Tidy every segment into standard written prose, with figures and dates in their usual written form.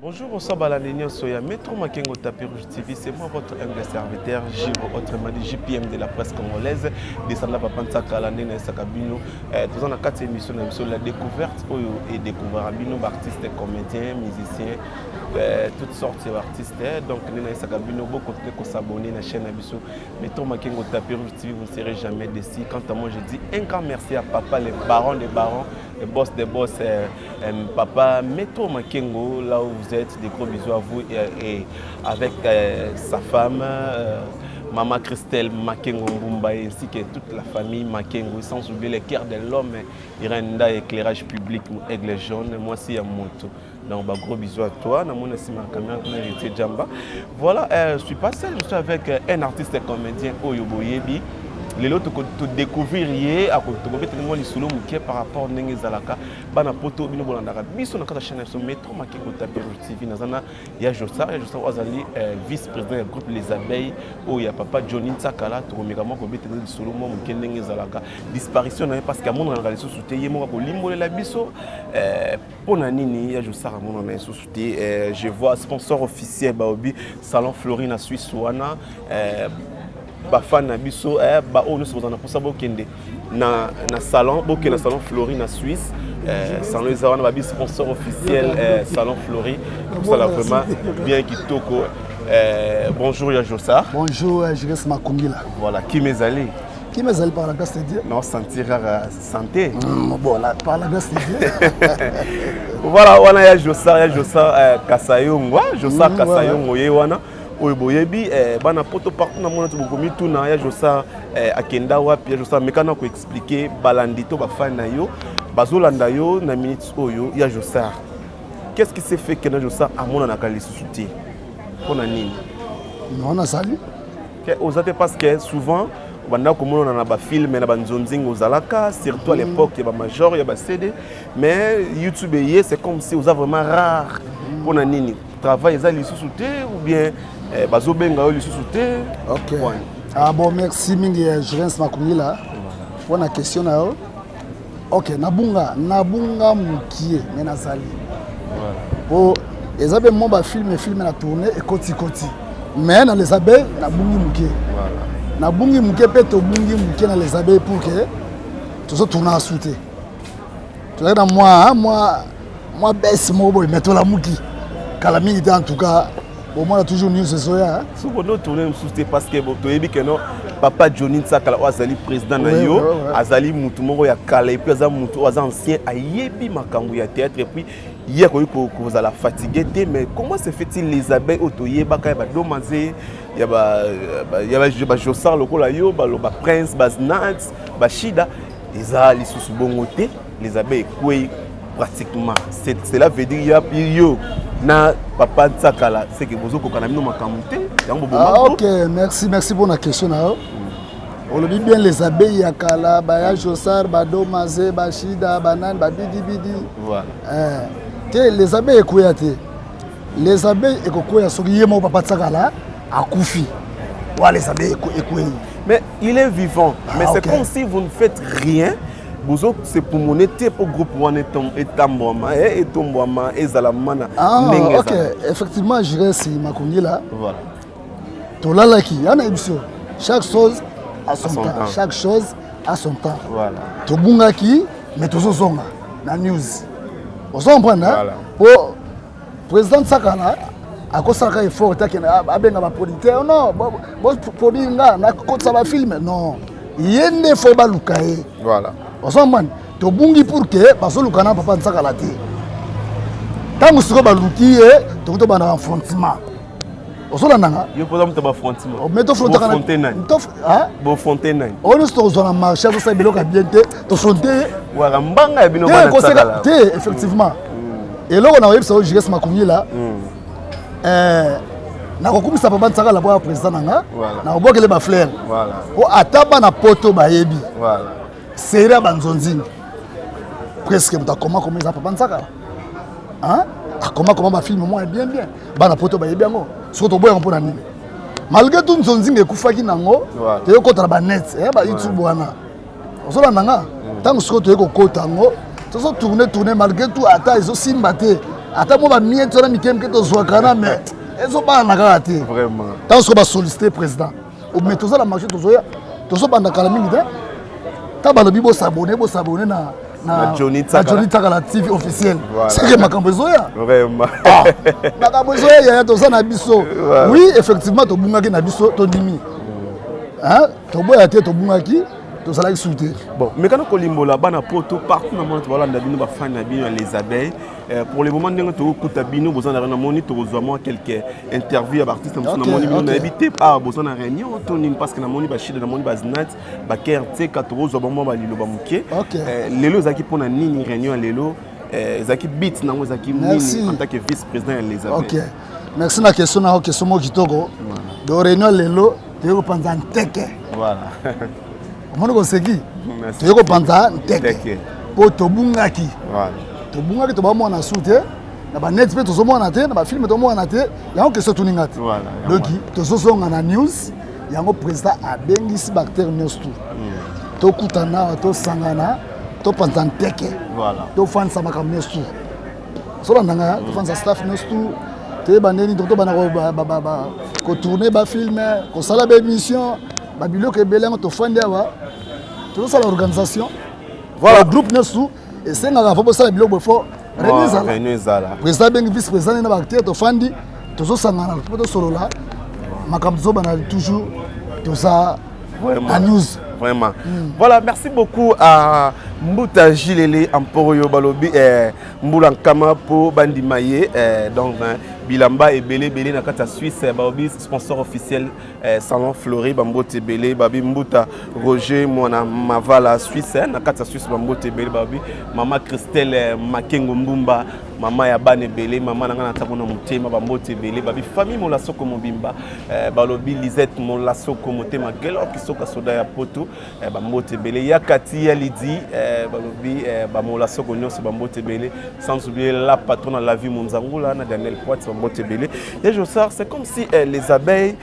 Bonjour, bonsoir balandi nyonso ya Metro Makengo Tapis Rouge TV, c'est moi votre humble serviteur Giro, autrement dit JPM de la presse congolaise, descendant papa Nsakala ndenge nayesaka bino toza na kati ya émission na biso la découverte oyo edécouvrira bino baartiste, comédien, musicien, toutes sortes ya baartiste. Donc ndenge nayesaka bino, bokontinue kos'abonner na chaîne na biso Metro Makengo Tapis Rouge TV, vous ne serez jamais déçus. Quant à moi, je dis un grand merci à papa, le baron des barons, le boss des boss, papa Metro Makengo, là où vous êtes, des gros bisous à vous et avec sa femme, Maman Christelle Makengo Mbumba, ainsi que toute la famille Makengo, sans oublier le cœur de l'homme, Irène Nda, éclairage public, Aigle jaune, moi aussi à moto. Donc, bah, gros bisous à toi. Namona sima caméra, héritier Jamba. Voilà, je suis pas seul, je suis avec un artiste et comédien, oyo boyebi. Lelo todécouvrir ye, tokobetela mwa lisolo moke par rapport ndenge ezalaka bana Poto. Bino bolandaka biso na kati ya chaîne na biso Metro Makengo Tapis Rouge TV. Naza na ya Josar. Ya Josar oyo azali vice président ya groupe Les Abeilles oyo ya papa Johnny Nsakala. Tokomeka mwa kobetela lisolo mwa moke ndenge ezalaka disparition na ye, parce que amonanaka lisusu te. Ye moko akolimbolela biso mpo na nini ya Josar amonana lisusu te. Je vois sponsor officiel baobi Salon Flori na Suisse wana. Bafan na biso baoyo nyonso bozala na mposa bokende na salon, bokende na Salon Flori na Suisse. Salon eza wana, babi sponsor officiel Salon Flori, kosala vraiment bien kitoko. Bonjour ya Josar. Bonjour Jires Makungila. Voilà, kim ezali. Kim ezali par la grâce de Dieu. Non, sentir kaka santé. Bon, là, par la grâce de Dieu. Voilà, wana ya Josar, ya Josar Kasayongo, Josar Kasayongo ye wana oyo boyebi. Bana Poto partout na mona bokomi tuna ya Josar akenda wapi. Ya Josar, mekana koexpliquer balandi to bafani na yo bazolanda yo na minute oyo. Ya Josar, qu'est-ce qui s'est fait que na Josar amonanaka lisusu te? Mpo na nini? Non, nazali. Oza te parce que souvent banda komonana na bafilm na banzonzinga, ozalaka surtout à l'époque ya bamajor ya baCD, mais YouTube eye, c'est comme si oza vraiment rare. Mpo na nini? Travail eza lisusu te ou bien bazobenga yo lisusu te? Ok. Ah bon, merci mingi Jurens Makungila mpona question na yo. Ok, nabunga, nabunga mokie, me nazali po eza mpe mwa bafilm, film na tourne ekotikoti, mais na Les Abeilles nabungi moke, nabungi moke mpe tobungi moke na Les Abeilles pour que tozotourna asu te. Tozalaki na mwa baisse moko boye, mais tolamuki kala mingi te. En tout cas, omona toujours news ezoya. Soki ondo tourne mosusu te, parce que toyebi ke no papa Johnny Nsakala oyo azali président na yo azali mutu moko ya kala, et puis aza mutu oyo aza ancien, ayebi makambo ya théâtre, et puis ye akoki kozala fatigué te. Mais comment se fait-il, Les Abeilles oyo toyebaka ya badomaze, ya bajosar lokola yo, baprince, baznat, bashida, eza lisusu bongo te? Les Abeilles ekwei pratiquement. Cela veut dire ya yo na papa Nsakala, c'est que bozokoka na bino makambo te, yango boboma. Ah, ok, merci, merci pour la question na yo. Olobi bien, Les Abeilles ya kala, baya Josar, badomaze, bashida, banani, babidibidi. Voilà. Te, Les Abeilles ekweya te. Les Abeilles ekokwea soki ye moko papa Nsakala akufi wa, Les Abeilles ekwei. Mais il est vivant. Ah, mais c'est comme si vous ne faites rien, bozo se pumone te mpo groupe wana etambwama, etombwama, ezala mana ndenge. Ok, effectivement, Jires Makongila, tolalaki ya na biso. Chaque chose à son temps. Chaque chose à son temps. Tobungaki, mais tozozonga na news, ozo comprendre? Po président Sakala akosalaka effort te akende abenga baproducteur, non, boproduire nga, nakotisa bafilm, non. Ye nde fo baluka ye. Ozo comprendre? Tobungi pour que bazoluka na papa Nsakala te. Ntango sikoyo baluki ye, tokoki tobanda baaffrontement, ozolandanga? Yo mpoza moto baaffrontement. Mais tofrontaka Bofronte nani? Oyo nyonso tokozwa na marché, azosala biloko ya bien te, tofronte ye. Waka mbanga ya bino. Koseka te. Effectivement, eloko na koyebisa oyo, Jires Makungila, nakokumisa papa Nsakala mpo ya président na nga, nakobwakele bafleur po ata bana Poto bayebi série ya banzonzingi, presque moto akoma koma eza papa Nsakala. Akoma koma bafilm mwa bien bien, bana Poto bayebi yango. Soki toboyaka mpona nini? Malgré tout, nzonzinga ekufaki nango, toye kokota na banet, ba YouTube wana, ozolanda nga? Ntango sikoyo toye kokota yango, tozo tourne tourne, malgré tout ata ezosimba te. Ata mwa bamiete wana mike mike tozwaka na, mais ezobalana kaka te. Ntango soki basollicite président, mais toza na marché, tozoya, tozobanda kala mingi te. Ta balobi bosabone, bosabone na Johnny Tsakala TV officiel, seke makambo ezoya. Vraiment. Makambo ezoya, yaya, toza na biso. Oui, effectivement, tobungaki na biso, tondimi, toboya te, tobungaki, tozalaki su te. Bon, mais kana kolimbola bana Poto partout na monde balanda bino, bafani na bino ya Les Abeilles. Pour le moment, ndenge tokokuta bino boza na namoni, tokozwa mwa quelque interview ya baartiste mosusu. Namoni bino, nayebi te awa boza na réunion to nini, parce que namoni bashida, namoni bazinat baker teka, tokozwa bango mwa baliloba moke. Lelo ezalaki mpona nini réunion ya lelo? Ezalaki but nango ezalaki nini en tant que vice président ya Les Abeilles? Ok, merci na question na yo, question moko kitoko. Donc réunion lelo, toyei kopanza nteke. Omoni koseki, toyei kopanza nteke mpo tobungaki, tobungaki, tobamwana su te na banet mpe tozomona te, na bafilme tomona te. Yango question tuninga te. Donc tozozonga na news yango, président abengisi baacteur nyonso tu, tokutana awa, tosangana, topanza nteke, tofandisa makambo nyonso tu. Ozolanda nga? Tofandisa staff nyonso tu, toyeba ndeni tobanda kotourne bafilme, kosala baémission, babiloko ebele. Yango tofandi awa, tozosala organisation. Voilà, groupe nyonso esengaka fo bosala biloko boye, fo réunion ezala. Président abengi vice président na baacteur, tofandi, tozosangana mpo tosolola makambo, tozobana toujours, toza na news. Vraiment. Voilà, merci beaucoup à Mbuta Gilele Emporio Balobi, Mbula Nkama po bandima ye, donc hein, bilamba ebele ebele na kati ya Suisse, balobi sponsor officiel, salon Fleury, bambote ebele. Babi Mbuta Roger Mwana Mavala Suisse, na kati ya Suisse, bambote ebele. Babi mama Christelle Makengo Mbumba, mama ya bana ebele, mama na ngai na ntango na motema, bambote ebele. Babi famille Molasoko mobimba, balobi Lisette Molasoko motema gelor kisoka soda ya Poto, bambote ebele. Ya kati ya Lidi, balobi bamolasoko nyonso, bambote ebele, sans oublier la patronne à la vie Monzangula na Daniel Poit, bambote ebele. Ya Josar, c'est comme si Les Abeilles,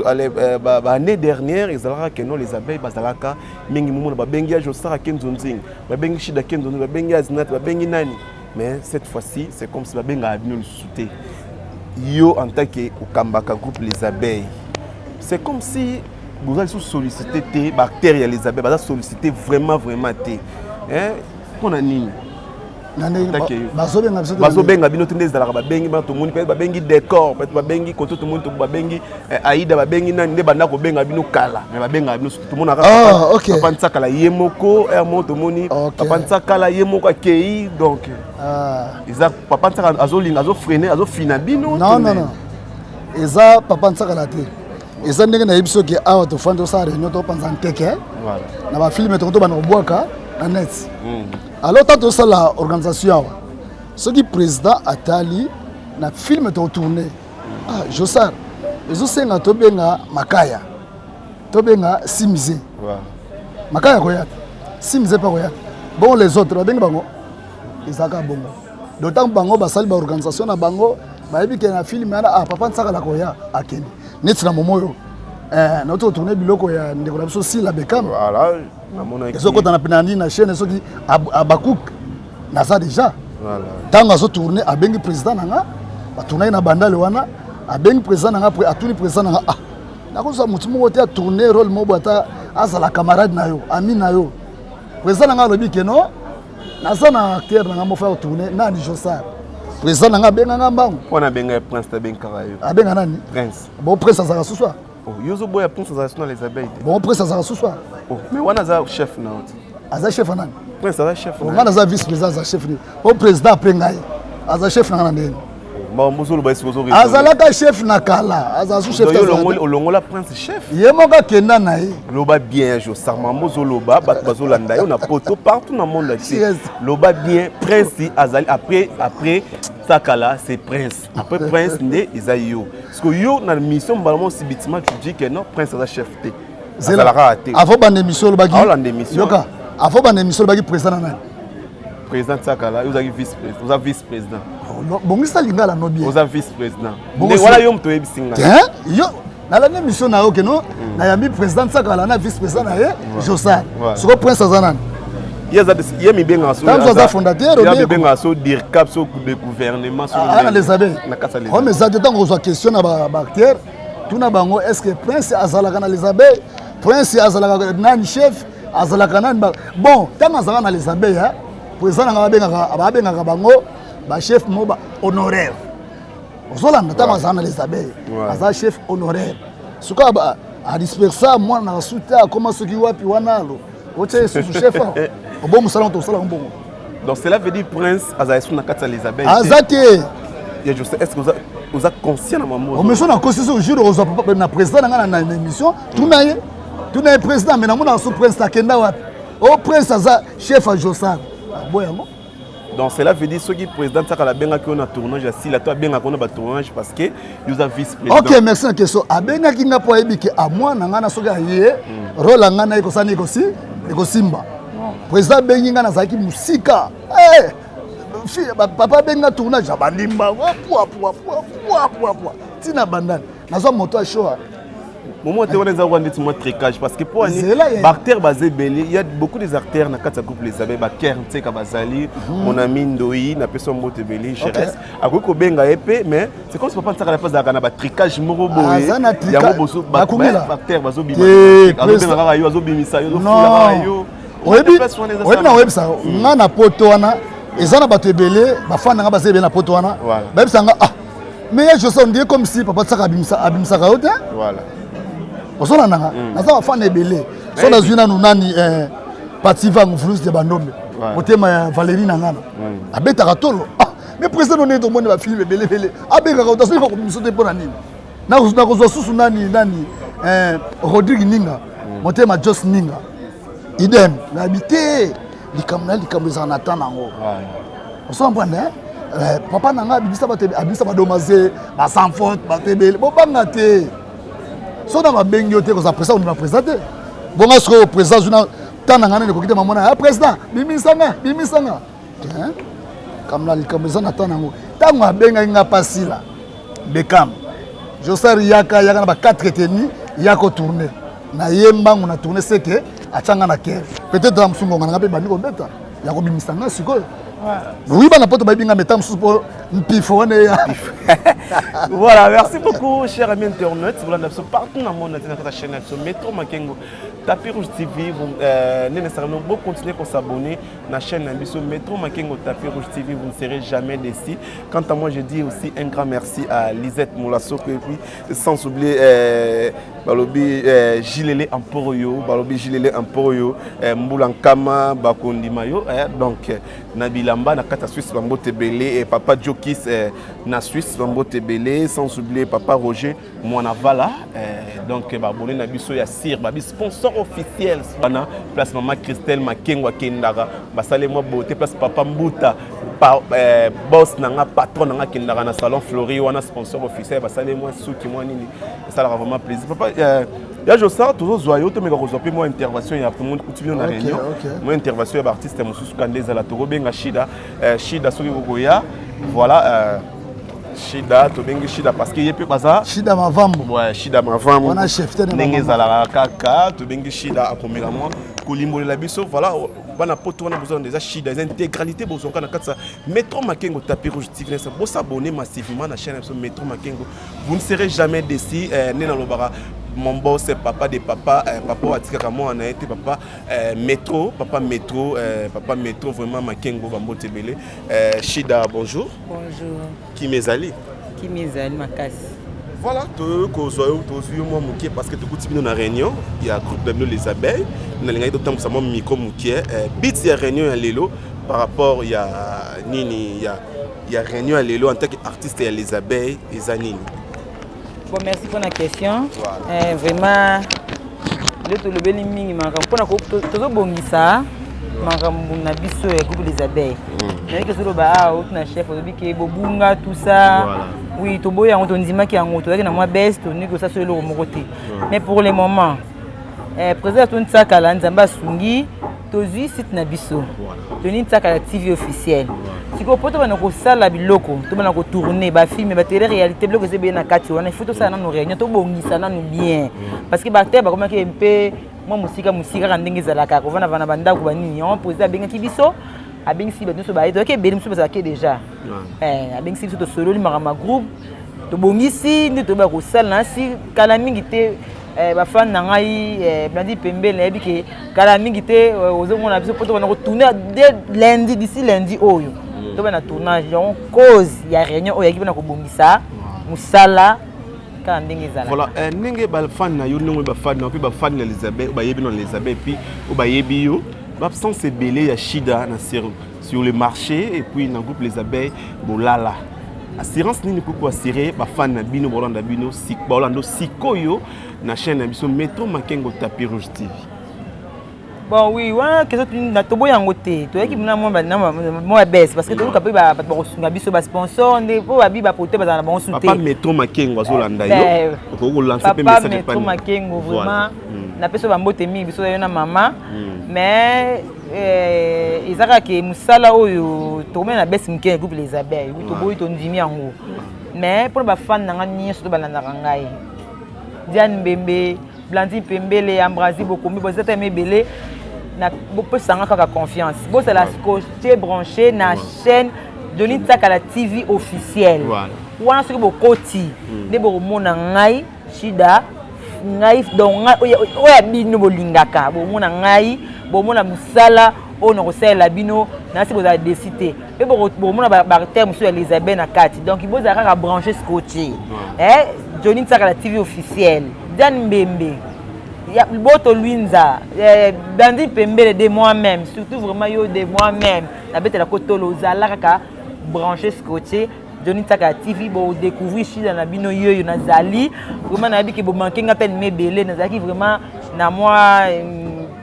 allez, ba année dernière ezalaka keno Les Abeilles bazalaka mingi, momona babengi ya Josar ake nzonzing, babengi Shida ke nzonzing, babengi Azinat, babengi nani, mais cette fois-ci c'est comme si babengaka bino lisusu te. Yo en tant que okambaka groupe Les Abeilles, c'est comme si boza lisusu sollicité te, baacteur ya Les Abeilles baza sollicité vraiment vraiment te, mpona nini? Bazobenga biso? Bazobenga bino te. Nde ezalaka babengi bana, tomoni peut babengi décor, peut babengi koto, tomoni babengi Aida, babengi nani, nde banda kobenga bino kala, mais babengaka bino tomonaka papa Ntsakala ye moko ere moko, tomoni papa Ntsakala ye moko akei. Donc eza papa Ntsakala azolinga, azofreine, azofina bino? Non, non, non, eza papa Ntsakala te. Eza ndenge nayebi, soki awa tofandi, tosala réunion, topanza nteke na bafilme toko tobanda kobwaka na net. Alors tant tosala organisation awa, soki président atali na filme tokotourne, ah, Josar, ezosenga tobenga Makaya, tobenga Simize. Makaya koya te, Simize mpe koya te. Bon, les autres babengi bango, ezalaka bongo. Donc ntango bango basali baorganisation na bango, bayebi ke na filme wana, ah, papa Nsakala koya, akende. Neti na momo oyo, nauti kotourne biloko ya ndeko na biso Sila Bekam, ezokota na pena nini na chaîne, soki Abakuk, naza déjà. Ntango azotourne, abengi président na nga, batournaki na Bandale wana, abengi président na nga, atuni président na nga: ah, nakozwa motu moko te atourne rôle moko boye, ata azala camarade na yo, ami na yo? Président na nga alobi ke non, naza na acteur na nga moko ya kotourne nani, Josar. Président na nga abenga nga mbangu. Mpona abenga ye Prince, abengaka yo? Abenga nani? Prince. Bon, Prince azalaka susu? Yo ozoboya Prince azala susu na Les Abeilles te? Bon, Prince azalaka susu? Mais wana aza chef na yo te? Aza chef nani? Prince aza chef. Nga naza vice président, aza chef nini? Po président apres ngai aza chef na nga na ndeni? Ozoloba esiko? Azalaka chef na kala, azala su chef. Olongola Prince chef? Ye moko akenda na ye. Loba bien, Josar, mambo ozoloba, bato bazolanda yo na Poto, partout na monde entier. Loba bien, Prince azali après Sakala, c'est Prince. Après Prince nde eza yo. Parce que yo na mission, mbala moko subitement tu dis que non, Prince aza chef te, azalaka te. Avant banda émission olobaki. Aolanda émission. Yoka, avant banda émission olobaki président na nani? Président Tsakala, yo ozalaki vice président, oza vice président. Bongisa lingala no bien. Oza vice président nde wana, yo moto oyebisi ngai. Yo nalandi émission na yo keno nayambi président Tsakala na vice président na ye Josar. Soko Prince aza nani? Ye mibengaka so Ntango aza fondateur. Ye mibengaka so dircab, so de gouvernement, so ana les abeilles. Na kati ya les Comme eza te, ntango kozwa question na baacteur, tuna bango: est ce que Prince azalaka na les abeilles? Prince azalaka nani? Chef azalaka nani? Bon, ntango azalaka na les abeilles, président nanga babengaka bango bachef mo ba honoraire. Ozolanda, ntango azalaka na les abeilles, aza chef honoraire. Soki adispersa mwana na su te, akoma soki wapi wana, alo otia lisusu chef obo mosala ngo, tosalaka mbongo. Donc cela veut dire Prince azali su na kati ya les abeilles? Aza te. Ya José, est ce que oza conscient na mamo? Omeso nakosi so jour ozwa na président na ngai na émission, tuna ye, tuna ye président. Me namonaka so Prince akenda wapi? O Prince aza chef ya Josar, aboya yango. Donc cela veut dire soki président Tsakala abengaki yo na tournage ya Sila to abengaki yo na batournage, parce que yo oza vice président? Ok, merci na question. Abengaki nga mpo ayebi ke amwana ngai na soki aye, role ya ngai na ye kosala ekosi ekosimba. Président abengi ngai, nazalaki mosika. Papa abengi nga tournage, abandimba pua pua pua pua pua pua ntina bandani, nazwa moto ya shoa. Moment te wana eza wana ndeti mwa tricage, parce que mpo ani baacteur baza ebele, il y a beaucoup des acteurs na kati ya groupe les abeilles. Baker Ntseka bazali, mon ami Ndoi, napesi yo mbote ebele. Jerès akoki kobenga ye mpe, mais c'est comme si papa Ntsaka mpe azalaka na batricage moko boye. Yango baacteur bazobima, azobenga kaka yo, azobimisa yo, azofula kaka yo. Oyebi na oyebisa nga, na poto wana eza na bato ebele, bafan na nga baza ebele na poto wana. Bayebisa nga: "Ah, mais ya José, on dirait comme si papa Tsaka abimisaka yo te." Ozolanda nga, naza bafana ebele. So nazwi nanu nani, Pati Vangu Fulus de Bandombe, motema ya Valérie na ngana, abetaka tolo. Ah, mais président, ndenge tomoni bafilm ebele ebele, abengaka otasoki bakobimisa te, mpo na nini? Nakozwa susu nani nani, Rodrigue Ninga, motema Jos Ninga, idem. Nayebi te, likambo na likambo ezala na temps nango. Osomprendre, papa na ngai abimisa bato, abimisa badomaze, basan faute, bato ebele. Bobanga te, so na babengi yo te, kozala président, ondima président te. Bonga sikoyo président azwi na temps na ngai, nene ekoki te. Mamona ya président, bimisanga, bimisanga kamla, likambo eza na temps nango. Ntango abengaki nga pasila Bekam Josar, yaka, yaka na ba 4 teni, ya kotourne na ye mbangu na tourne, seke atianga na kere. Peut-être na mosusu ngonga nanga mpe bandi kobeta ya kobimisa nga sikoyo. Oui, bana poto bayebi nga, meta mosusu mpo mpifo wana eya. Voilà, merci beaucoup, chers amis internautes. Voilà, nous partout dans le monde, dans la chaîne Métro Makengo, Tapis Rouge TV. Vous, nécessairement, vous continuez à s'abonner à la chaîne Métro Makengo, Tapis Rouge TV. Vous ne serez jamais déçus. Quant à moi, je dis aussi un grand merci à Lisette Moulasso, et puis sans oublier balobi Gilele Emporio, balobi Gilele Emporio, Mbula Nkama, Bakondi Mayo, donc na bilamba na kati ya Suisse, bambote ebele. Et papa Jokis na Suisse, bambote ebele, sans oublier papa Roger Mwanavala, donc babone na biso ya sir babi sponsor officiel wana. Place mama Christelle Makengo akendaka, basali mwa beauté. Place papa Mbuta boss na nga, patron na nga, akendaka na salon Flori wana, sponsor officiel, basali mwa suki mwa nini, esalaka vraiment plaisir. Papa ya Josar, tozozwa yo, tomeka kozwa mpe mwa intervention ya kuti bino na réunion, mwa intervention ya baartiste mosusu kande ezala. Tokobenga Shida, Shida soki kokoya. Voilà, Shida, tobengi Shida parce que ye mpe baza Shida Mavambo. Ouais, Shida Mavambo. Wana chef te. Ndenge ezalaka kaka, tobengi Shida, akomela mwa kolimbolela biso. Voilà, bana poto wana bozala eza Shida, eza intégralité bozwaka na kati ya Métro Makengo, Tapis Rouge TV. Bosabonner massivement na chaîne na biso Métro Makengo, vous ne serez jamais déçus. Nde nalobaka, mon boss, papa de papa, papa oyo atikaka mwana na ye te, papa Métro, papa Métro, papa Métro vraiment Makengo, bambote ebele. Shida, bonjour. Bonjour. Kimi ezali? Kimi ezali makasi. Voilà, tokozwa yo, tozwi yo mwa moke parce que tokuti bino na réunion ya groupe na bino les abeilles. Nalingaki totambwisa mwa micro moke. But ya réunion ya lelo, par rapport ya nini, ya réunion ya lelo en tant que artiste ya les abeilles, eza nini? Bon, merci pour la question. Voilà. Vraiment nde tolobeli mingi makambo mpona tozobongisa makambo na biso ya groupe des abeilles. Nayebi tozoloba awa, outi na chef olobi ke bobunga, tout ça. Oui, toboyi yango, tondimaki yango, tozalaki na mwa baisse, tondiki kosala so eloko moko te. Mais pour le moment, président Tony Tsakala, Nzambe asungi, tozwi site na biso Tony Tsakala TV officiel. Sikoyo mpo tobanda kosala biloko, tobanda kotourne bafilm, batele réalité, biloko eza ebele na kati wana. Il faut tosala nanu réunion, tobongisa nanu bien, parce que baacteur bakomaki mpe Mwa mosika mosika kaka ndenge ezalaka, kovandavanda bandako banini. Yango président abengaki biso, abengisi bato nyonso baye, toyaki ebele, mosusu bazalaki déjà. Abengisi biso, tosololi makambo ya groupe, tobongisi nde toyeba kosala na si kala mingi te. Bafans na ngai, Blandi pembeni, nayebi ke kala mingi te ozomona biso mpo tobanda kotourner de lundi, d'ici lundi oyo tobanda tournage. Yango cause ya réunion oyo yaki mpona kobongisa mosala kaka ndenge ezala. Voilà, ndenge bafans na yo, ndenge bafans na yo mpe bafans na Elizabeth oyo bayebi na Elizabeth, puis oyo bayebi yo, baabsence ebele ya Shida na sur le marché et puis na groupe Les Abeilles, bolala assurance nini koki koassurer bafans na bino baolanda bino, baolanda sikoyo na chaîne na biso Metro Makengo Tapis Rouge TV? Bon, oui, wana question toboya yango te. Toyaki na mwa baisse parce que toluka mpe bato bakosunga biso, basponsor nde mpo babi baproducteur bazala na bango su te. Papa Metro Makengo azolanda yo, okoki kolancer mpe message. Metro Makengo, vraiment napesi bambote mingi, biso yo na mama. Mais eza kaka ke mosala oyo tokomena na baisse moke na groupe Les Abeilles, toboyi, tondimi yango. Mais mpona bafans na nga nyonso to balandaka ngai, Diane Mbembe, Blandi Pembele, Ambrasi Bokombi, boza ta ebele, bopesanga kaka confiance, bozala scotché, branché na chaîne Johnny Tsakala TV officielle. Wana soki bokoti nde bokomona ngai Shida, ngai donc ngai oyo ya bino bolingaka. Bomona ngai, bomona mosala oyo na kosalela bino nasi, bozala déçus te. Mpe bomona baacteur mosusu ya Elizabeth na kati. Donc bozala kaka branché, scotché, Johnny Tsakala TV officielle, Diane Mbembe, Boto Lwinza, Bandi Pembele, de moi-même surtout, vraiment yo de moi-même nabetela kotolo. Ozala kaka branché, scotché, Johnny Tsakala TV, bodécouvrir Shida na bino yoyo. Nazali vraiment, nayebi ke bomanke nga mpe ebele, nazalaki vraiment na mwa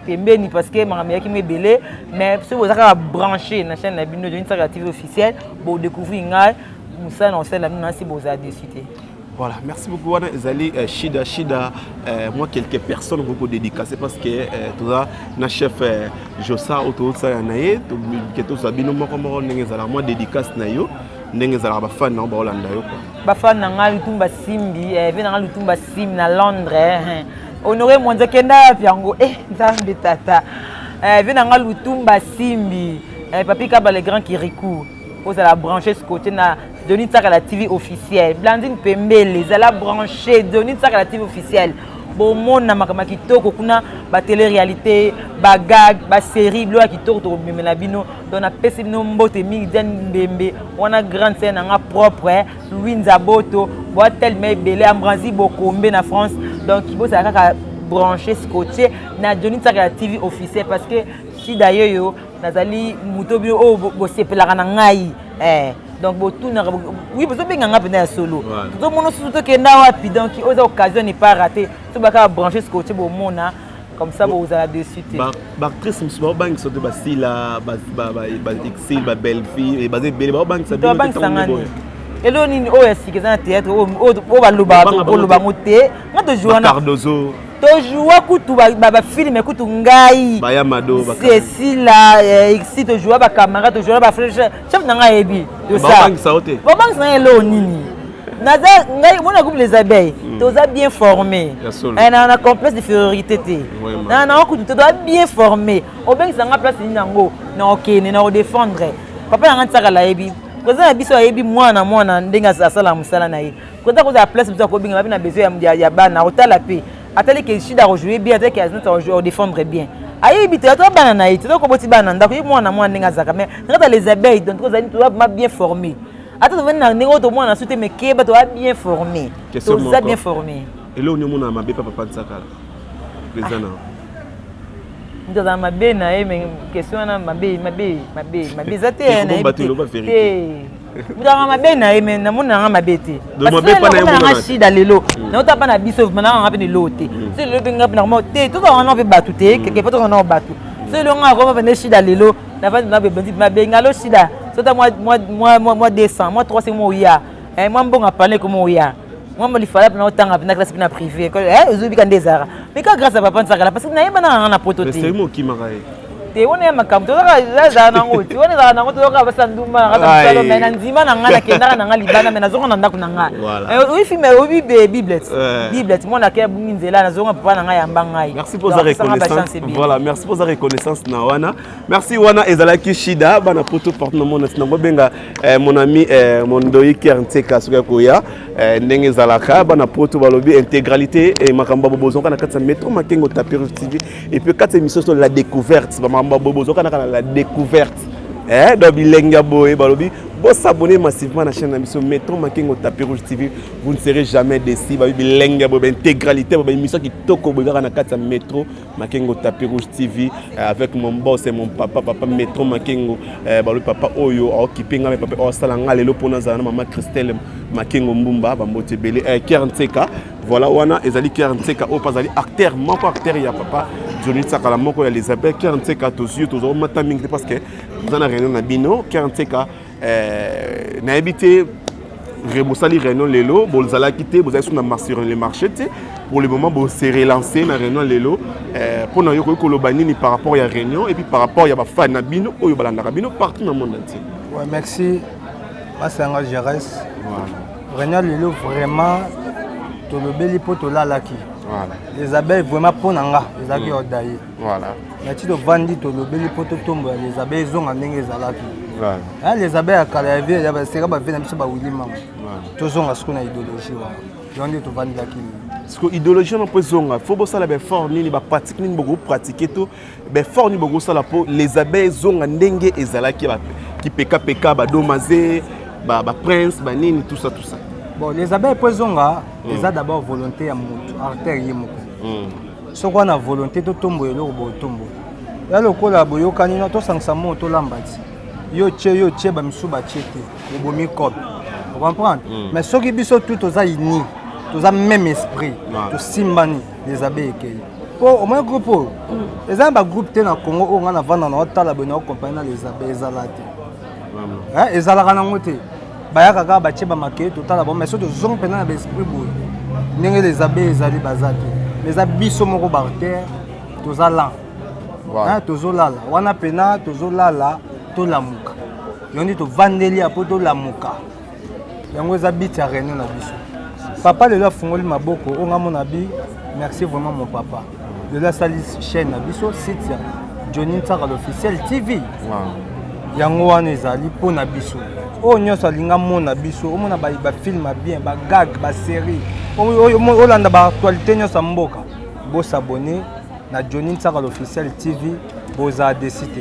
pembeni parce que makambo eyaki mo ebele. Mais soki boza kaka branché na chaîne na bino Johnny Tsakala TV officielle, bodécouvrir ngai, mosala na kosala bino nasi, bozala déçus te. Voilà, merci beaucoup. Wana ezali Shida Shida, moi quelques personnes beaucoup dédicacé parce que toza na chef Josa oyo tozosala na ye ke tozwa bino moko moko ndenge ezalaka, mwa dédicace na yo ndenge ezalaka, bafans na yo baolanda yo quoi. Bafans na ngai, Lutumba Simbi, ve na ngai Lutumba Simbi na Londres, Honoré Mwanza, kenda wapi yango, Nzambe tata, ve na ngai Lutumba Simbi, Papi Kaba, le grand Kirikou, ozala branché, scotché na Johnny Tsakala TV officiel. Blandine Pembele, ezala branché Johnny Tsakala TV officiel, bomona makambo ya kitoko kuna, batélé réalité, bagag, basérie, biloko ya kitoko tokomemela bino. Donc napesi bino mbote mingi. Diane Mbembe wana, grande sœur na nga propre, Louis Nzaboto, boa telema ebele, Ambranzi Bokombe na France. Donc bozala kaka branché, scotché na Johnny Tsakala TV officiel parce que Shida yoyo nazali moto bino oyo bosepelaka na ngai. Donc botunaka, oui, bozobenga nga mpenza ya solo, tozomona susu tokenda wapi. Donc oyo eza occasion ne pas rater. So bakaka branché, scotché, bomona comme ça, bozala déçus te. Baactrice mosusu baobangisa te, basila baexil, babelle fille, baza ebele baobangisa. Babangisanga nini? Eloko nini oyo ya sika eza na théâtre oyo balobaka kolobango te? Nga tojoua, Cardozo. Tojoua kutu bafilms kutu ngai. Bayamado. Cécila exi, tojoua bacamarade, tojoua bafrère, chef na ngai ayebi. Babangisa yo te? Babangisa ngai eloko nini? Naza ngai mona groupe Les Abeilles, toza bien formé na complexe d'infériorité te, na kutu te, toza bien formé. Obengisa nga place nini yango na okende na kodéfendre papa na nga Ntiakala, ayebi président na biso, ayebi mwana mwana ndenge asala mosala na ye. Président kozala place biso akobenga babi na besoin ya bana, akotala mpe atali ke Shida akojouer bien, atali ke Aznat akodéfendre bien, ayebi te atoa bana na ye te, tokoboti bana na ndako ye mwana mwana ndenge azalaka. Mais na kati ya Les Abeilles, donc tozali toza vraiment bien formé. Ata tovandi na ndenge oyo tomwana su te, mais keba, toza bien formé, toza bien formé. Eloko nini omona mabe pa papa Nsakala, président na? Moto azala mabe na ye, mais question wana mabe, mabe, mabe, mabe eza te. Te, moto azala mabe na ye, mais namoni nanga mabe te. Nanga Shida lelo naota mpa na biso, nanga mpe lelo te. So lelo mpe nga mpe nakoma te, tozala wana mpe bato te, quelque part tozala nao bato. So lelo nga akoma mpe Shida lelo navandi na bebandi mabenga alo Shida, sota mwa 200, mwa 300, mwa oya mwa mbongo apane ekoma oya mwa lifala mpena otanga mpena classe mpena privé, ozobika nde ezalaka. Mais ka grâce à papa Nsakala, parce que nayeba nanga na poto te. Okimaka ye. Te, wana ya makambo tozaka ezala nango te, wana ezalaka nango, tozaka basa ndumba na kati ya mosala, mais na ndima na ngai, nakendaka na ngai libanda, mais nazonga na ndako na ngai. Oyi film, oyebi Bible, Bible, mwana ake abungi nzela, nazonga, papa na ngai yamba ngai. Merci pour sa reconnaissance. Voilà, merci pour sa reconnaissance na wana. Merci. Wana ezalaki Shida, bana poto partout na monde. Nango benga mon ami Mondoi Kier Nteka, soki akoya ndenge ezalaka. Bana poto balobi intégralité makambo bozonga na kati ya Metro Makengo Tapis Rouge TV et puis kati ya émission sur la découverte, bamakambo bozonga na la découverte. Donc bilenge ya boye, balobi bosabonner massivement na chaîne na biso Metro Makengo Tapis Rouge TV, vous ne serez jamais déçus. Babi bilenge ya boye, baintégralité, baémission kitoko boye kaka na kati ya Metro Makengo Tapis Rouge TV avec mon boss et mon papa, papa Metro Makengo. Balobi papa oyo aokipe nga, me papa oyo asala nga lelo mpona azala na mama Christelle Makengo Mbumba, bambote ebele. Kier Nseka, voilà, wana ezali Kier Nseka oyo mpe azali acteur moko, acteur ya papa Johnny Tsakala, moko ya les Abeilles. Kier Nseka, tozwi yo, tozomata mingi te parce que toza na réunion na bino. Kier Nseka, nayebi te, bosali réunion lelo, bozalaki te, bozali so na sur le marché te. Pour le moment bose relancer na réunion lelo. Mpo na yo, koki koloba nini par rapport ya réunion et puis par rapport ya bafan na bino oyo balandaka bino partout na monde entier? Ouais, merci Masanga Gérès. Réunion lelo, vraiment tolobeli mpo tolalaki. Les Abeilles, vraiment mpo na nga ezalaki odaye. Mais ti tovandi, tolobeli mpo totombola les Abeilles, ezonga ndenge ezalaki. Les Abeilles ya kala, ya vie ya baseka, bavie na biso, bawili mama. Tozonga sikoyo na idéologie wana, yango nde tovandilaki. Parce que idéologie wana, mpo ezonga, faut bosala baeffort nini, bapratique nini bokopratique to baeffort nini bokosala mpo les Abeilles ezonga ndenge ezalaki, kipekapeka, badomaze, baprince, banini, tout ça, tout ça? Bon, les Abeilles mpo ezonga, eza d'abord volonté ya motu, acteur ye moko. Soki wana volonté, totombola eloko botombola ya lokola boyokani no, tosangisa mo, tolamba ti yo tie, yo tie, bamisusu batie te, bobomi cope, ocomprendre? Mais soki biso tu toza uni, toza même esprit, tosimbani, les Abeilles ekei. Mpo omoi groupe oyo eza na bagroupe te na Congo oyo ngai navanda na otala boye na ocompagne na les Abeilles, ezala te. Ezalaka nango te. Bayaka kaka, batie bamakeye, totala bango. Mais soki tozongi mpenza na baesprit boye ndenge les Abeilles ezali, baza te. Mais eza biso moko baacteur, toza lan, tozolala wana mpena, tozolala, tolamuka. Yango nde tovandeli ya mpo tolamuka. Yango eza but ya réunion na biso. Papa lelo afungoli maboko oyo nga mona bi. Merci vraiment mon papa. Lelo asali chaîne na biso, site ya Johnny Nsaka l'officiel TV. Yango wana ezali mpo na biso oyo nyonso alinga mona biso, omona bafilm ya bien, bagag, basérie, olanda baactualité nyonso ya mboka. Bosabone na Johnny Nsaka l'officiel TV, bozala déçus te.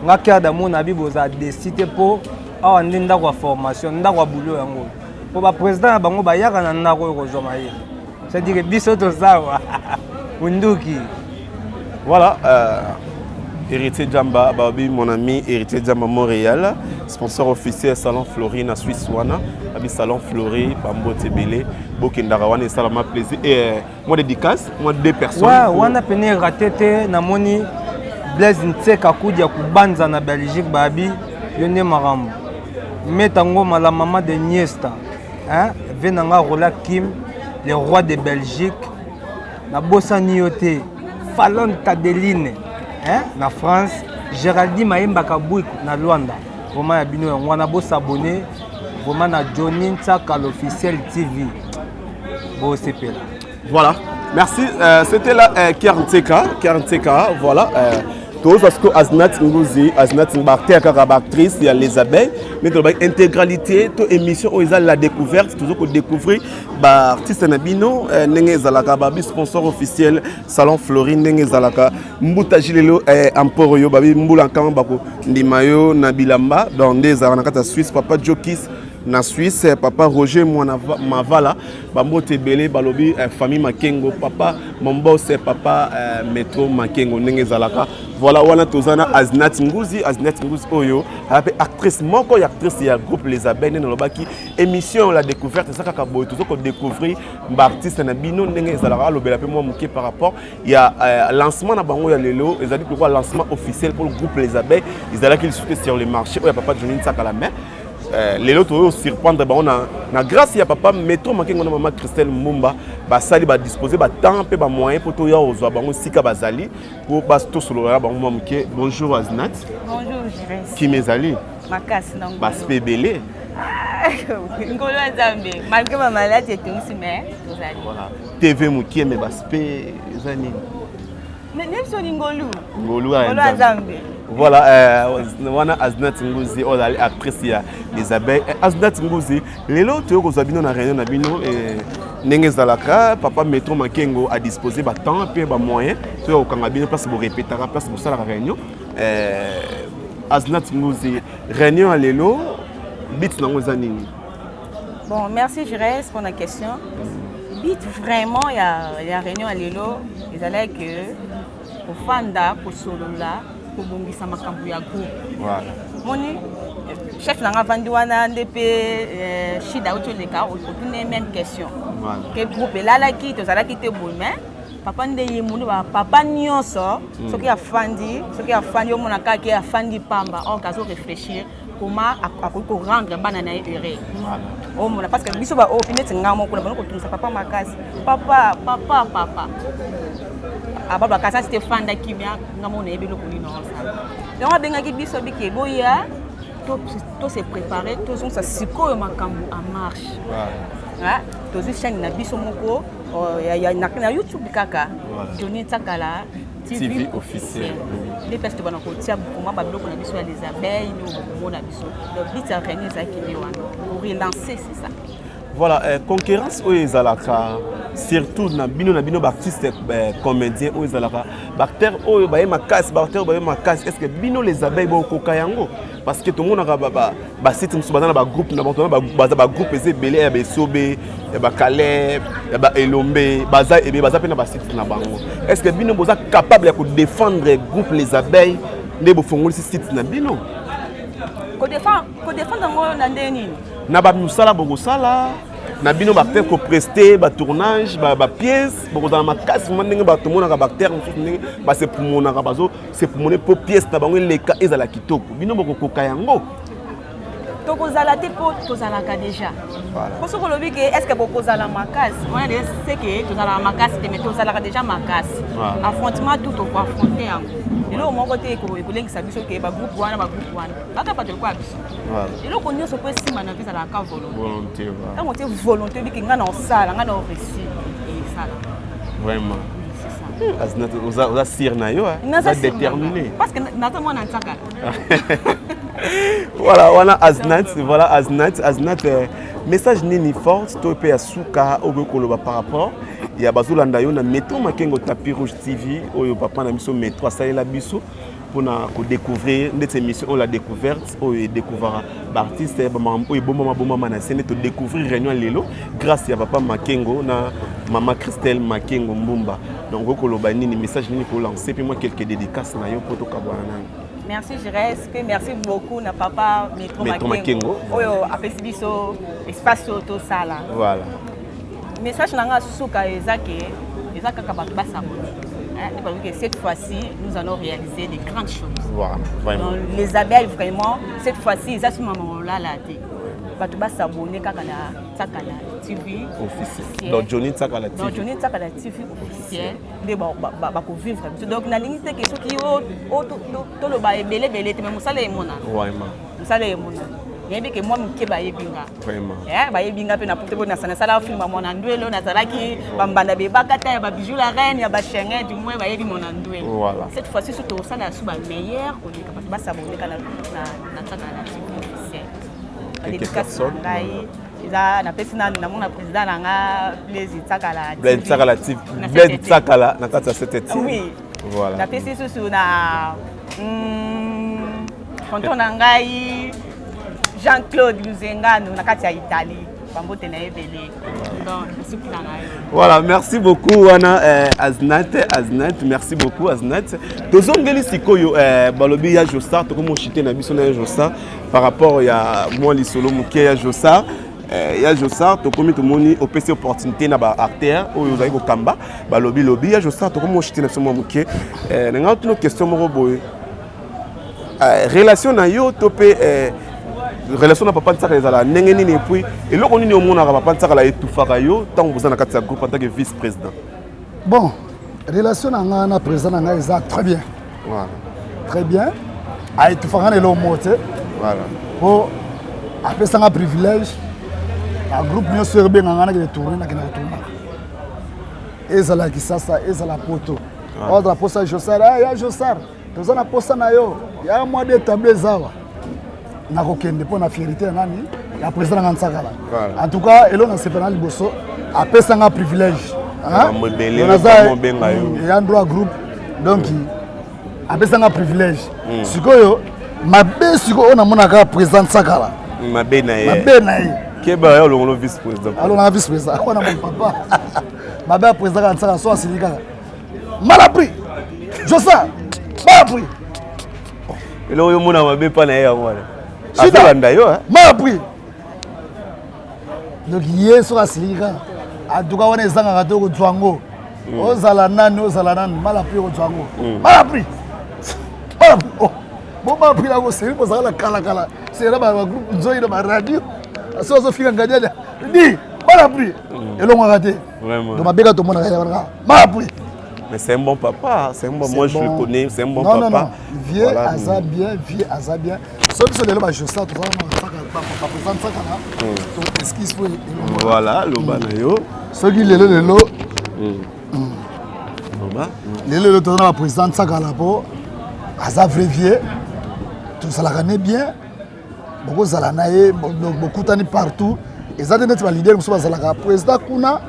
Nga cœur d'amour na bi, bozala déçus te, mpo awa nde ndako ya formation, ndako ya boulot. Yango mpo baprésident na bango bayaka na ndako oyo kozwa mayele, c'est-à-dire biso tozawa munduki. Voilà, Héritier Djamba, babi mon ami Héritier Djamba Montréal, sponsor officiel Salon Fleury na Suisse wana, babi Salon Fleury, bambote ebele, bokendaka wana, esalama plaisir. Et moi dédicace, moi deux personnes. Ouais, wana pene raté te. Namoni Blaise Ntseka Kudia kubanza na Belgique, babi yo nde makambo. Meta Ngoma, la maman de Niesta, hein, ve nanga Rola Kim, le roi de Belgique. Nabosani yo te, Falon Tadeline, hein, na France, Géraldine Mayemba Kabwik na Luanda. Vraiment ya bino yango wana. Bosabone vraiment na Johnny Ntsaka l'officiel TV, bosepela. Voilà, merci. C'était là Kier Ntseka, Kier Ntseka, voilà. Tozwa sikoyo Aznat Nguzi, Aznat, baacteur kaka, baactrice ya les Abeilles. Mais tolobaki intégralité to émission oyo eza la découverte, tozo kodécouvrir baartiste na bino ndenge ezalaka. Babi sponsor officiel Salon Flori, ndenge ezalaka mbuta jilelo ampor oyo babi mbula nkama bakondima yo na bilamba. Donc nde ezalaka na kati ya Suisse, papa Jokis na Suisse, papa Roger Mwana Mavala, bambote ebele. Balobi famille Makengo, papa Mombose, papa Metro Makengo, ndenge ezalaka. Voilà, wana toza na Aznat Nguzi. Aznat Nguzi oyo aza mpe actrice moko ya actrice ya groupe les Abeilles. Nde nalobaki émission la découverte eza kaka boye, toza kodécouvrir baartiste na bino ndenge ezalaka. Alobela mpe mwa moke par rapport ya lancement na bango ya lelo. Ezali lokola lancement officiel pour le groupe les Abeilles, ezalaki lisusu te sur le marché oyo ya papa Johnny Nsakala. Mais lelo toyo surprendre bango na grâce ya papa Metro Makengo na mama Christelle Mbumba. Basali badispose batemps mpe bamoyen mpo toya kozwa bango esika bazali mpo tosolola na bango mwa moke. Bonjour Aznat. Bonjour Jires. Kimi ezali? Makasi na ngolo. Baspe ebele. Ngolo ya Nzambe. Malgré ba maladie etungisi mais tozali. Voilà. TV mokie mais baspe eza nini? Mais nde ni ngolu. Ngolu ya Nzambe. Voilà, wana Aznat Nguzi oyo azali actrice ya Les Abeilles. Aznat Nguzi, lelo toyei kozwa bino na réunion na bino ndenge ezalaka papa Metro Makengo a disposé ba temps mpe ba moyen toya kokanga bino place borepetaka place bosalaka réunion. Aznat Nguzi, réunion ya lelo but nango eza nini? Bon, merci Jires pour la question. But vraiment ya réunion ya lelo ezalaki que kofanda, kosolola, kobongisa makambo ya groupe. Voilà. Moni chef nanga avandi wana nde mpe shida auti oleka otune même question. Voilà. Ke groupe elalaki, tozalaki te boye, mais papa nde ye moni papa nyonso soki afandi, soki afandi omona kaka ke afandi pamba, or azo réfléchir comment akoki korendre bana na ye heureux. Omona parce que biso baoyo mpe neti nga moko na bana kotungisa papa makasi, papa, papa, papa abalobaka sasi te, fanda kimia, nga moko nayebi eloko nini osala. Yango abengaki biso bike boya to se préparer, tozongisa sikoyo makambo en marche. Tozwi chaîne na biso moko na YouTube kaka, Johnny Tsakala TV officiel. Nde place tobana kotia vraiment babiloko na biso ya Les Abeilles, nde bokomona biso. Donc but ya réunion ezalaki nde wana, relancer, c'est ça. Voilà, concurrence oyo ezalaka surtout na bino baartiste comédien oyo ezalaka baacteur oyo baye makasi, baacteur oyo baye makasi, est ce que bino Les Abeilles bokoka yango? Parce que tomonaka basite mosusu baza na bagroupe na bango, baza bagroupe eza ebele ya baesobe, ya bakaleb, ya baelombe, baza ebele, baza mpe na basite na bango. Est ce que bino boza capable ya kodéfendre groupe Les Abeilles nde bofongolisi site na bino? Kodéfendre yango na ndenge nini? Na bamosala bokosala na bino baacteur, koprester batournage, bapièce, bokozala makasi vraiment ndenge bato tomonaka baacteur mosusu ndenge basepumonaka, bazosepumone mpo pièce na bango eleka, ezala kitoko, bino bokokoka yango? Tokozala te mpo tozalaka déjà. Mpo soki olobi ke est ce que bokozala makasi wana, de ce que tozalaka makasi te, mais tozalaka déjà makasi. Affrontement tout, tokoaffronte yango. Eloko moko te ekolengisa biso ke bagroupe wana, bagroupe wana baka bato lokola biso. Eloko nyonso mpo esimba na vie ezalaka volonté. Ntango te volonté obiki ngai na osala, ngai na oréussir, esala. Vraiment, oza sire na yo, oza déterminé. Parce que naza mwana Ntsakala. Voilà, wana Aznat. Voilà Aznat. Aznat, message nini forte to mpe ya suka okoki koloba par rapport ya bazolanda yo na Metro Makengo Tapis Rouge TV oyo papa na biso Metro asalela biso mpona kodécouvrir ndeti émission oyo La Découverte, oyo edécouvraka baartiste, bamakambo oyo ebombama bombama na se, nde todécouvrir réunion lelo grâce ya papa Makengo na mama Christelle Makengo Mbumba. Donc okoki koloba nini, message nini kolancer mpe mwa quelque dédicace na yo mpo tokabwana nani? Merci Jires, mpe merci beaucoup na papa Metro Metro Makengo Makengo oyo apesi biso espace oyo tosala. Message na nga suka eza ke eza kaka bato bas'abonner parce que cette fois-ci nous allons réaliser de grandes choses. Voilà, vraiment. Donc, Les Abeilles, vraiment, cette fois-ci eza sima molala te. Bato bas'abonner kaka na Tsakala TV officiel. Donc Johnny Tsakala TV. Donc Johnny Tsakala TV officiel nde bakovivre biso. Donc nalingi te ke soki toloba ebelebele te, mais mosala emonana. Mosala emonana, nayebi ke mwa moke bayebi nga. Bayebi nga mpe na pute po nasala film ya Mwana Ndwelo, nazalaki bambanda bebaka ta ya babijou la reine ya bachengen, du moins bayebi Mwana Ndwelo. Cette fois-ci so tosala su bameilleur koleka. Bato bas'abonner na Tsakala TV officiel. Badédicace na ngai eza napesi nanu namona président na nga Blaise Tsakala. Blaise Tsakala TV, Blaise Tsakala na kati ya 7. Oui. Napesi susu na tonton na ngai Jean-Claude Luzengano na kati ya Italie, bambote na ye ebele. Donc nasuki na ngai. Voilà, merci beaucoup wana Aznat. Aznat, merci beaucoup Aznat. Tozongeli sikoyo balobi ya Josar, tokomoshite na biso na ya Josar par rapport ya mwa lisolo moke ya Josar. Ya Josar, tokomi tomoni opesi opportunité na baacteur oyo ozali kokamba, balobi lobi ya Josar, tokomi oshite na biso mwa moke. Na ngai tino question moko boye, relation na yo to mpe Relation na papa Nsakala ezala ndenge nini, et puis eloko nini omonaka papa Nsakala etufaka yo ntango boza na kati ya groupe en tant que vice président? Bon, relation na ngai na président na ngai eza très bien. Voilà. Très bien. Aetufaka na eloko moko te. Voilà. Po apesanga privilège na groupe nyonso ebenga ngai nakende tourne, nakende kotournaka, ezala Kisasa, ezala Poto, ozala posa Josar, ya Josar, toza na posa na yo ya mwa de tableau ezawa, nakokende mpo na fierité ya nani, ya président nanga Nsakala. En tout cas, eloko nasepela na liboso, apesanga privilège ya droit groupe, donc apesanga privilège. Sikoyo mabe, sikoyo oyo namonaka président Nsakala, mabe na ye, mabe na ye, keba ya olongolo vice président. Alongaka vice président wana, mon papa. Mabe ya président kaka Nsakala, so asili kaka mal appris, Josa mal appris. Eloko oyo omona mabe mpa na ye, yango wana azolanda yo. Mal appris. Donc ye soki asiliki kaka, en tout cas wana ezangaka te, okozwa yango, ozala nani, ozala nani, mal appris, okozwa yango. Mal appris, mal appris. Oh, bo mal appris yango seri bozala na kalakala sera bagroupe nzoi na baradio, so azofika ngadiadia di mal appris, elongwaka te. Donc mabeka tomonaka ye wana, mal appris. Mais c'est un bon papa, c'est un bon, moi je le connais, c'est un bon non, papa. Non, non, vieux. Voilà. Aza bien, vieux aza bien. So biso lelo bajosa toza na baprésident Nsakala, to excuse po. Voilà, loba na yo. Soki lelo lelo Loba. Lelo lelo toza na baprésident Nsakala mpo aza vrai vieux, tozalaka ne bien, bokozala na ye, bokutani partout. Eza te neti baleader mosusu bazalaka président kuna,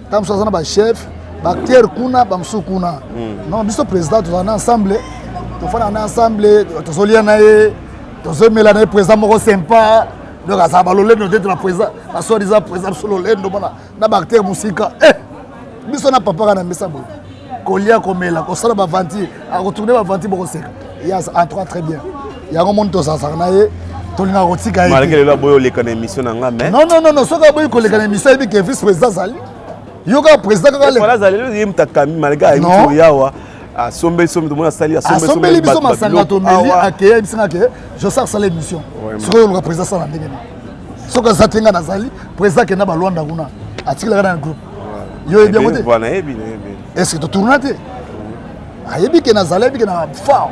ntango mosusu aza na bachef baacteur kuna, bamosusu kuna. Non, biso président tozala na ensemble, tofanda na ensemble, tozolia na ye, tozomela na ye. Président moko sympa, donc azala balolendo te. Na président basoi-disant président biso lolendo mona na baacteur mosika. Eh, biso na papa kaka na mesa boye, kolia, komela, kosala baventure, akotourne baventure, bokoseka. Ye en tout cas très bien. Yango moni tozalazaka na ye, tolingaka kotika ye. Malgré lelo aboyi oleka na émission na nga, mais Non, non, non, non, soki aboyi koleka na émission, ayebi ke vice président azali, yo kaka président kaka. Voilà, azali lelo, ye moto akami malgré ayebi oyawa asombeli sombi, tomoni asali. Asombeli biso masanga, tomeli, akeye, ayebisanga ke Josa asala émission. Sikoyo oluka président asala ndenge nini soki aza te? Nga nazali président, akenda balwanda kuna, atikelaka na groupe. Yo oyebi yango te? Nayebi, nayebi. Est ce que totourna te? Ayebi ke nazali, ayebi ke na fort,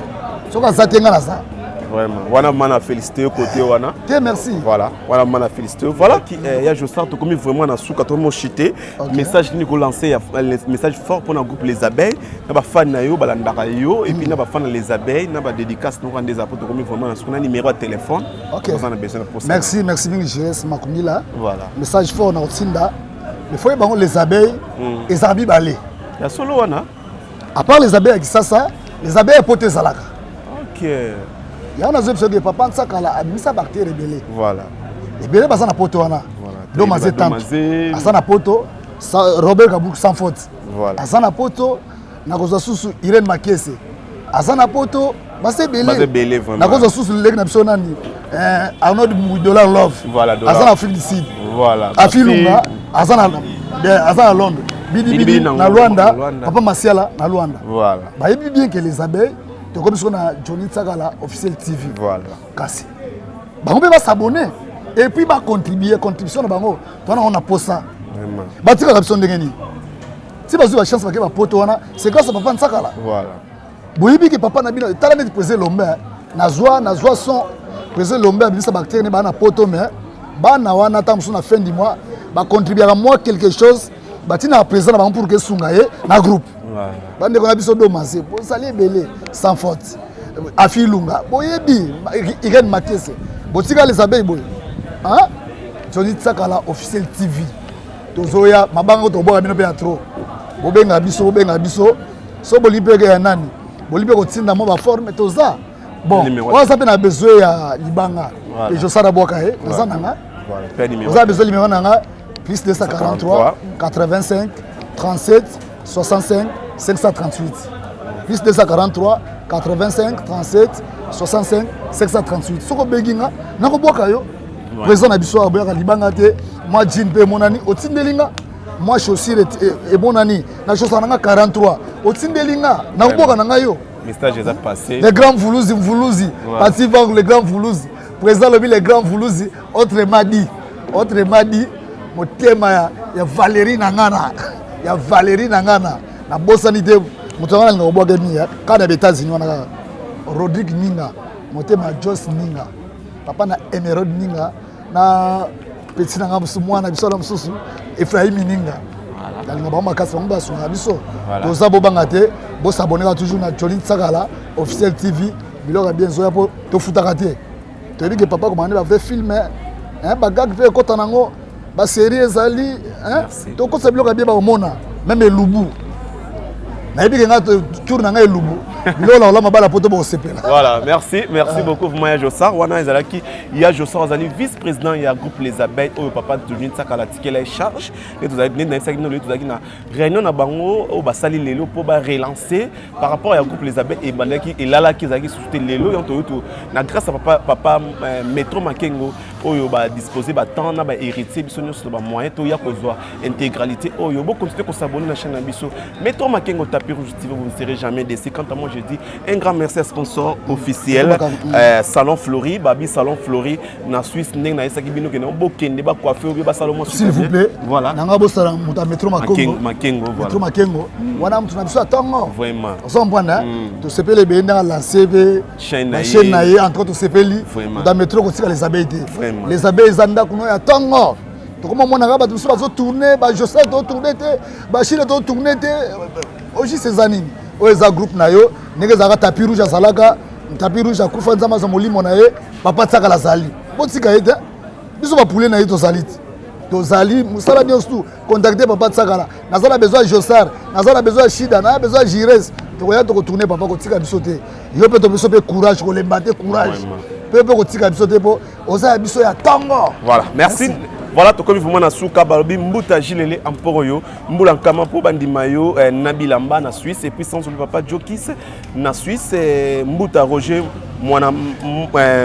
soki aza te, nga naza. Vraiment, wana mana félicité côté wana. Te, merci. Voilà, wana mana félicité. Voilà qui ya Jossart, tokomi vraiment na suka, tokomi chuté. Message nini kolancer ya message fort pour na groupe Les Abeilles, na ba fan na yo balandaka yo, et puis na ba fan Les Abeilles, na ba dédicace noko nde eza po tokomi vraiment na suka, na numéro ya téléphone? Ok. Oza na besoin pour ça. Merci, merci mingi, Jires Makumila. Voilà. Message fort na kotinda, il faut bango Les Abeilles ezalaka mibale. Ya solo wana. À part Les Abeilles ya Kisasa, Les Abeilles ya Poto ezalaka. Yango nazoyebi soki papa Nsakala abimisa baacteur ebele. Ebele baza na Poto wana. Domaze tanto aza na Poto, Robert Kabuk sans faute aza na Poto, nakozwa susu Irene Makese aza na Poto, baza ebele. Nakozwa susu leki na biso nani, Arnold Dollar Love aza na Afrique du Sud, Afilunga aza na Londres, Bidibidi na Lwanda, papa Masiala na Lwanda. Bayebi bien ke Les Abeilles tokomi siko na Johnny Tsakala Officiel TV. Kasi bango mpe basabone et puis bacontribue, contribution na bango twana ngo na posa. Batikaka biso ndenge nini? Ti bazwi bachance, bake bapoto wana, c'est grâce à papa Nsakala. Boyebi ke papa na bino, tala neti président Lombe, nazwa son président Lombe abimisa baacteur ne baa na Poto, mais bana wana ata mosusu na fin du mois bacontribuaka mwa quelque chose, batinaka président na bango pour ke esunga ye na groupe. Bandeko na biso Domase, bozali ebele, sans faute, Afilunga, boyebi Irene Makese, botika Les Abeilles boye. Johnny Tsakala Officiel TV, tozoya mabanga, tobwaka bino mpe ya trop. Bobenga biso, bobenga biso so bolingi mpe ya nani, bolingi mpe kotinda mwa baforme, toza bon. Oyo aza mpe na besoin ya libanga, ejosala bwaka ye, naza nanga. Oza besoin, numéro nanga plus 243 85 37 65 538, plus 243 85 37 65 538. Soki obengi nga, nakobwaka yo. Président na biso aboyaka libanga te. Mwa jean mpe emonani, otindeli nga mwa chaussure emonani na chaussure na nga 43, otindeli nga, nakobwaka na ngai yo. Message eza passé. Le grand Mvuluzi, Mvuluzi Pati Vangu, le grand Mvuluzi. Président alobi le grand Vuluzi, autrement dit, autrement dit, motema ya, ya Valérie na ngana, ya Valérie na ngana, nabosani te moto wana alinga kobwaka mingi kaka na États-Unis wana kaka. Rodrigue Ninga, motema ya Joyce Ninga, papa na Emerald Ninga, na petit na nga mosusu, mwana biso wana mosusu Ephraim Ninga. Nalinga bango makasi, bango basungaka biso. Toza bobanga te, bosaboneka toujours na Jolin Tsakala Officiel TV. Biloko ya bien ezoya mpo tofutaka te. Toyebi ke papa komanda ba vrai film, bagag mpe ekɔta nango, basérie ezali, tokotisa biloko ya bien, bakomona même elubu. Nayebi ke nga tour na ngai elubu, biloko na kolamba bala poto bokosepela. Voilà, merci, merci beaucoup vraiment ya Josar. Wana ezalaki ya Josar, azali vice-président ya groupe Les Abeilles oyo papa Jolin Tsakala atikela ye charge. Nde tozali nde nayebisaki bino lelo, tozalaki na réunion na bango oyo basali lelo mpo barelancer par rapport ya groupe Les Abeilles ebandaki elalaki, ezalaki susu te. Lelo yango toyo to na grâce à papa Metro Makengo oyo badispose batemps na bahéritier, biso nyonso na bamoyen toya kozwa intégralité oyo. Bocontinue kosabonner na chaîne na biso Metro Makengo Tapis Rouge TV, vous ne serez jamais déçus. Quant à moi, je dis un grand merci à sponsor officiel, Salon Flori babi, Salon Flori na Suisse. Ndenge nayesaki bino kende bokende bacoiffe oyo basala mwa S'il vous plaît. Voilà. Nanga bosala moto ya Metro Makongo. Makengo, voilà. Metro Makengo wana moto na biso ya ntongo. Vraiment. Ozomprendre, tosepeli ebele ndenge alance mpe Chaîne na ye. Chaîne na ye. En tout cas tosepeli. Vraiment. Moto ya Metro, kotika Les Abeilles te. Vraiment. Les Abeilles eza ndako no ya ntongo. Tokoma monaka bato mosusu bazotourne, bajosel totourne te, bachine totourne te. Ojis eza nini? Oyo eza groupe na yo. Ndenge ezalaka, Tapis Rouge azalaka, Tapis Rouge akufa, Nzambe aza molimo na ye. Papa Tsakala azali, botika ye te. Biso bapule na ye tozali te, tozali mosala nyonso tu. Contacte papa Tsakala: naza na besoin ya Josar, naza na besoin ya Shida, naza na besoin ya Gires. Tokoya tokotourne. Papa, kotika biso te. Yo mpe to biso mpe courage, kolemba te, courage mpe kotika biso te mpo oza ya biso ya ntongo. Voilà, merci. Voilà, tokomi vraiment na suka. Balobi mbuta Gilele amporo oyo mbula nkama mpo bandima yo na bilamba na Suisse, et puis sans oublier papa Jokis na Suisse, mbuta Roger mwana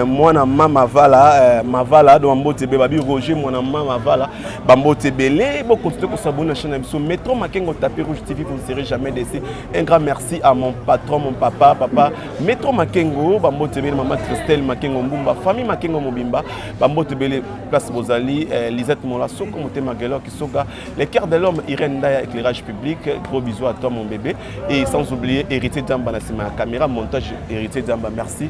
mwana mama Vala, Mavala do mbote be babi Roger mwana mama Vala, bambote ebele. Bocontinue kosabonner na chaîne na biso Metro Makengo Tapis Rouge TV, vous ne serez jamais déçus. Un grand merci à mon patron, mon papa, papa Metro Makengo, bambote ebele. Mama Christelle Makengo Mbumba, famille Makengo mobimba, bambote ebele place bozali. Lisette Mola Soko, motema Gelor Kisoga, le cœur de l'homme, Irène Ndaya, éclairage public, gros bisous à toi mon bébé, et sans oublier Héritier Djamba na sima ya caméra montage. Héritier Djamba, merci.